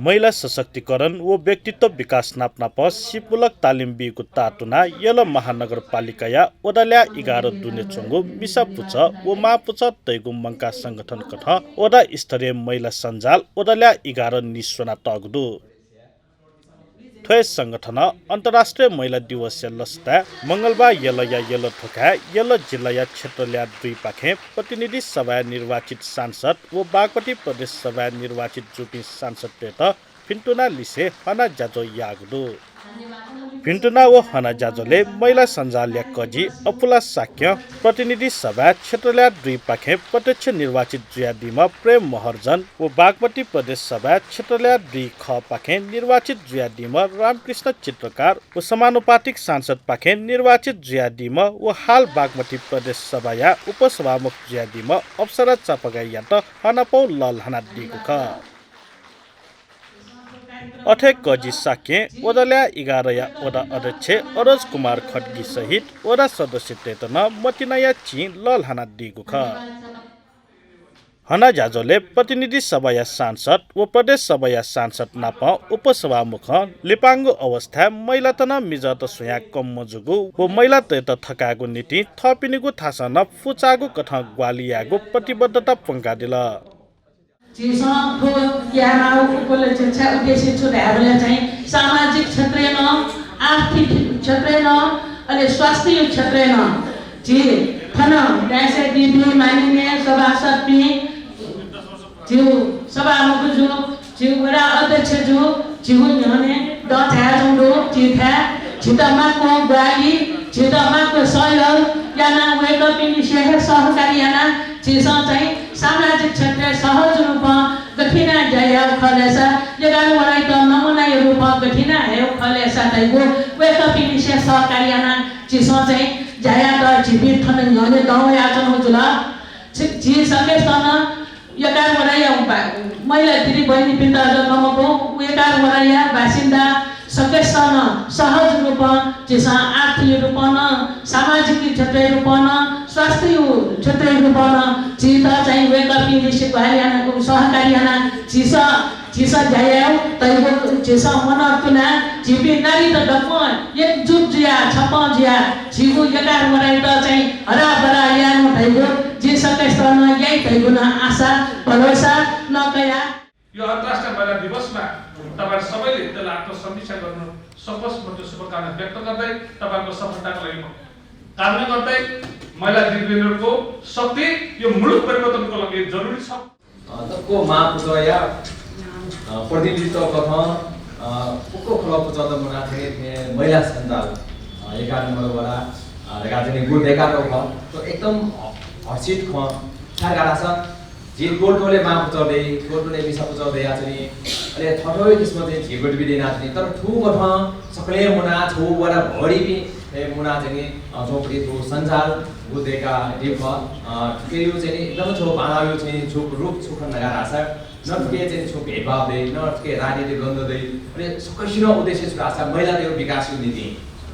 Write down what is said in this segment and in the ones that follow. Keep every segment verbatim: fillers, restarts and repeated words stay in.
महिला सशक्तिकरण व व्यक्तित्व विकास नापनापं सीपमूलक तालिम बीगु ताःतुनाः यल महानगरपालिकाया वडा ल्याः एघार दुने च्वंगु मिसा पुचः व मां पुचःतय्गु मंकाः संगठन कथं वडा स्तरीय महिला सञ्जाल वडा ल्याः एघार निस्वनातःगु दु। थ्व हे संगठनं अन्तर्राष्ट्रिय महिला दिवसया लसताय् मंगलबार यलया यल ध्वखाय् यल जिल्लाया क्षेत्र ल्याः दुइपाखें प्रतिनिधि सभाय् निर्वाचित सांसद व बागमती प्रदेश सभाय् निर्वाचित जूपिं सांसदतय्त भिन्तुना लिसे हना ज्याझ्वः याःगु दु। भिन्तुना व हना ज्याझ्वलय् महिला सञ्जालया कजि अपुला शाक्यं प्रतिनिधि सभाय् क्षेत्र ल्याः दुइपाखें प्रत्यक्ष निर्वाचित जुयादीम्ह प्रेम महर्जन व बागमती प्रदेश सभाय् क्षेत्र ल्याः दुई खपाखें निर्वाचित जुयादीम्ह रामकृष्ण चित्रकार व समानुपातिक सांसदपाखें निर्वाचित जुयादीम्ह व हाल बागमती प्रदेश सभाया उपसभामुख जुयादीम्ह अप्सरा चापागाईयात हनापौ लःल्हानादीगु खः। अथे कजि शाक्यं वडा ल्याः एघारया वडा अध्यक्ष अरज कुमार खड्गी सहित वडा सदस्यतय्त नं मतिनाया चिं लःल्हानादीगु खः। हना ज्याझ्वलय् प्रतिनिधि सभाया सांसद व प्रदेश सभाया सांसद नाप उपसभामुखं लिपांगु अवस्थाय् महिलात नं मिजंत स्वयाः कम मजूगु व महिलातय्त थकायेगु निंतिं थःपिनिगु थासं नं फुचाःगु कथं ग्वाहालि यायेगु प्रतिबद्धता प्वंकादिल। झीसं थ्व यायेमाःगु उपलक्ष्य छाय् उद्देश्य छु धायेबलय् चाहिँ सामाजिक क्षेत्रय् नं, आर्थिक क्षेत्रय् नं, अले स्वास्थ्य क्षेत्रय् नं झी थन दाइसा दिदी माननीय सभासदपिं, झीगु सभामुखजु, झीगु वडा अध्यक्षजु, झीगु न्ह्यःने दँ झायाच्वंगु दु, झीथाय् झीत माक्व ग्वाहालि, झीत माक्व सहयोग यानाः वय्कःपिनिसे हे सहकारी यानाः झीसं चाहिँ सामाजिक क्षेत्रय् सहज रूपं गथिना ज्या यायेगु खः लय्सा, एघार वडायात नमुनाया रूपं गथिना हयेगु खः लय्सा धइगु वय्कःपिनिसे सहकारी यानाः झीसं चाहिँ ज्या यायेत झीपिं थन न्ह्यःने दं वयाच्वनागु जुल। झी, झी सकसितं नं एघार वडाया बा-, महिला दिदीबहिनीपिन्त जक मखु, एघार वडाया बासिन्दा सकसितं नं सहज रूपं झीसं आर्थिक रूपं नं, सामाजिक क्षेत्रया रूपं नं, स्वास्थ्य क्षेत्रया रूपं नं झीत चाहिँ वय्कःपिनिसे ग्वाहालि यानाः सहकारी यानाः झीसं झीसं ज्या यायेगु धइगु झीसं मनंतुनाः झीपिं नारीत दक्वं एकजुट जुयाः छप्पँ जुयाः झीगु एघार वडायात चाहिँ हराभरा यायेनु धइगु झी सकसितं नं याइ धइगु नं आशा भरोसा नं कयाः। यो अन्तर्राष्ट्रिय महिला दिवसमा तपाईं सबैले त्यसलाई आत्मसमीक्षा गर्नु सकोस्, म त्यो शुभकामना व्यक्त गर्दै तपाईंको सफलताको लागि म कामना गर्दै महिला दिदीबहिनीहरूको शक्ति यो मुलुक परिवर्तनको लागि जरुरी छ। अ, दक्व मां पुचःया, अ, प्रतिनिधित्व कथं, अ, फुक्क खलः पुचःत मुनाः चाहिँ थें महिला सञ्जाल, अ, एघार नम्बर वडा, अ, धकाः चाहिँ गुलि दय्कातःगु खः। त एकदम ह-, हर्षित खँ। छाय् धाःसा झी त्वःत्वलय् मां पुचः दइ, त्वःत्वलय् मिसा पुचः दयाच्वनी। अले थःथःगु किसिमं चाहिँ झी गतिविधि यानाच्वनी। तर थुकथं सकलें मुनाः छगू वडा भरिपिं हे मुनाः चाहिँ नि, अ, झोपडी थ्व सञ्जाल गुलि दय्कादीगु खः। अ, थुकिया चाहिँ नि एकदम छगू बांलाःगु चाहिँ छगू रूप छु खः धकाः धाःसा, न थुकिया चाहिँ छगू भेदभाव दइ, न थुकिया राजनीतिक द्वन्द्व दइ। अले सकसिनं उद्देश्य छु धाःसा महिलातय्गु विकासया निंतिं,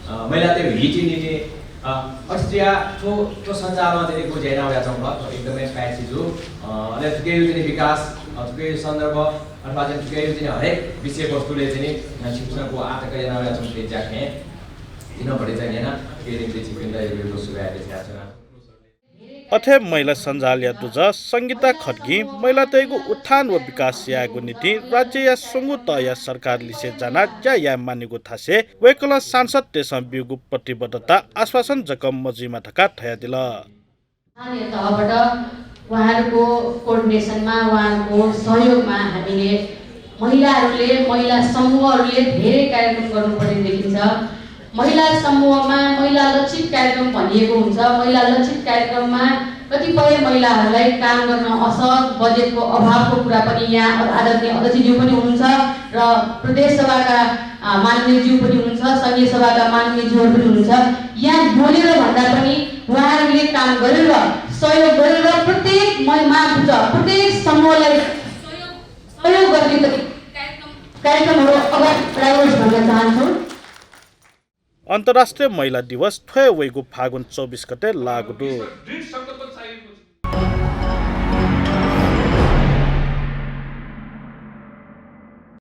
अ, महिलातय्गु हितया निंतिं, अ, अथे जुयाः थ्व, थ्व सञ्जालं चाहिँ नि गुलि ज्या याना वयाच्वंगु खः, थ्व एकदमै पाय्छि जू। अ, अले थुकिया चाहिँ नि विकास, अ, थुकिया सन्दर्भ, अथवा चाहिँ थुकिया चाहिँ नि हरेक विषयवस्तुलय् चाहिँ नि, अ, छिकपिन्सं गुलि आतंक याना वयाच्वंगु थें ज्याखँय् जिं भतिचा न्यना, थुकिया निंतिं छिकपिन्त यक्व यक्व सुभाय् देछानाच्वना। अथे महिला सञ्जालया दुजः संगीता खड्गीं महिलातय्गु उत्थान व विकास यायेगु निंतिं राज्यया स्वंगू तहया सरकार लिसे जानाः ज्या याये मानिगु थासय् वय्कलं सांसदतय्सं ब्यूगु प्रतिबद्धता आश्वासन जक मजुइमा धकाः धयादिल। स्थानीय तहबाट उहाँहरूको coordination मा, उहाँहरूको सहयोगमा हामीले महिलाहरूले, महिला समूहहरूले धेरै कार्यक्रम गर्नुपर्ने देखिन्छ। महिला समूहमा महिला लक्षित कार्यक्रम भनिएको हुन्छ। महिला लक्षित कार्यक्रममा कतिपय महिलाहरूलाई काम गर्न असहज, बजेटको अभावको कुरा पनि यहाँ आदरणीय अध्यक्षज्यू पनि हुनुहुन्छ र प्रदेश सभाका, अ, माननीयज्यू पनि हुनुहुन्छ, संघीय सभाका माननीयज्यूहरू पनि हुनुहुन्छ। यहाँ बोलेर भन्दा पनि उहाँहरूले काम गरेर, सहयोग गरेर प्रत्येक मै-, मापुच, प्रत्येक समूहलाई सहयोग, सहयोग गर्ने गरी कार्यक्रम, कार्यक्रमहरू अगाडि बढाओस् भन्न चाहन्छु। अन्तर्राष्ट्रिय महिला दिवस थ्व हे वइगु फागुन चौबिस गते लागू दु।